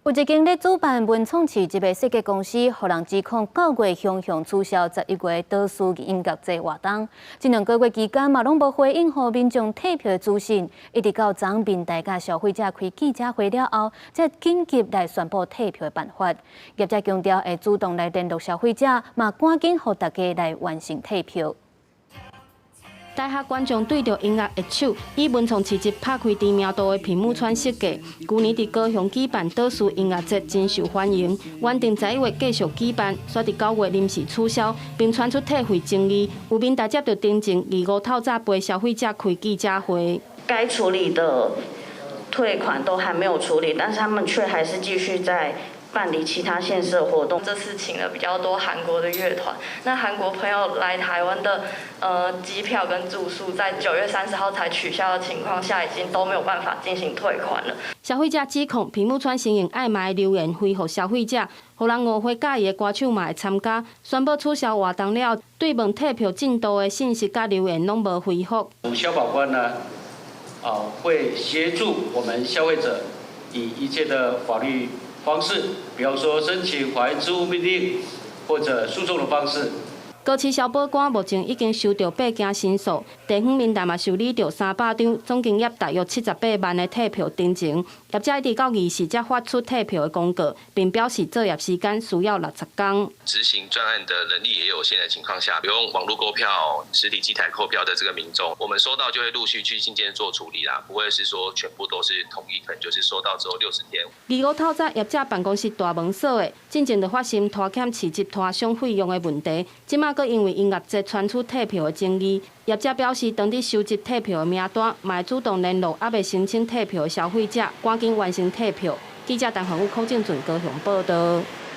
有一間咧主辦文創市集的設計公司，予人指控9月雄雄取消11月導師音樂節活動。這兩個月期間嘛，攏無回應予民眾退票的資訊，一直到昨面大家消費者開記者會了後，才緊急來宣布退票的辦法。業者強調會主動來聯絡消費者，嘛趕緊予大家來完成退票。台下觀眾對著音樂握手，以文創市集拍開知名度的屏幕川設計，舊年佇高雄舉辦導師音樂節真受歡迎，原定11月繼續舉辦，煞佇9月臨時取消，並傳出退費爭議。有民代接著訂正，二五透早陪消費者開記者會。該處理的退款都還沒有處理，但是他們卻還是繼續在辦理其他縣市的活動。這次請了比較多韓國的樂團，那韓國朋友來台灣的機票跟住宿，在9月30號才取消的情況下，已經都沒有辦法進行退款了。消費者指控屏幕川先用曖昧留言回覆消費者，予人誤會佮意的歌手嘛會參加。宣布取消活動了，對問退票進度的信息佮留言攏無回覆。消保官呢，會協助我們消費者以一切的法律方式，比方說申請法院支付命令或者訴訟的方式。高市消保官目前已經收到八件申訴，地方民代嘛受理著300張，總金額大約78萬的退票申請。業者一直到24才發出退票的公告，並表示作業時間需要60天。執行專案的能力也有限的情況下，用網絡購票、實體機台購票的這個民眾，我們收到就會陸續去信件做處理啦，不會是說全部都是統一，可能就是收到之後60天。二五透早業者辦公室大門鎖的，進前就發生拖欠市集攤商費用的問題，這馬閣因為音樂節傳出退票的爭議，業者表示，當佇收集退票的名單，嘛會主動聯絡猶未申請退票的消費者，趕緊完成退票。記者陳宏宇、柯正俊高雄報道。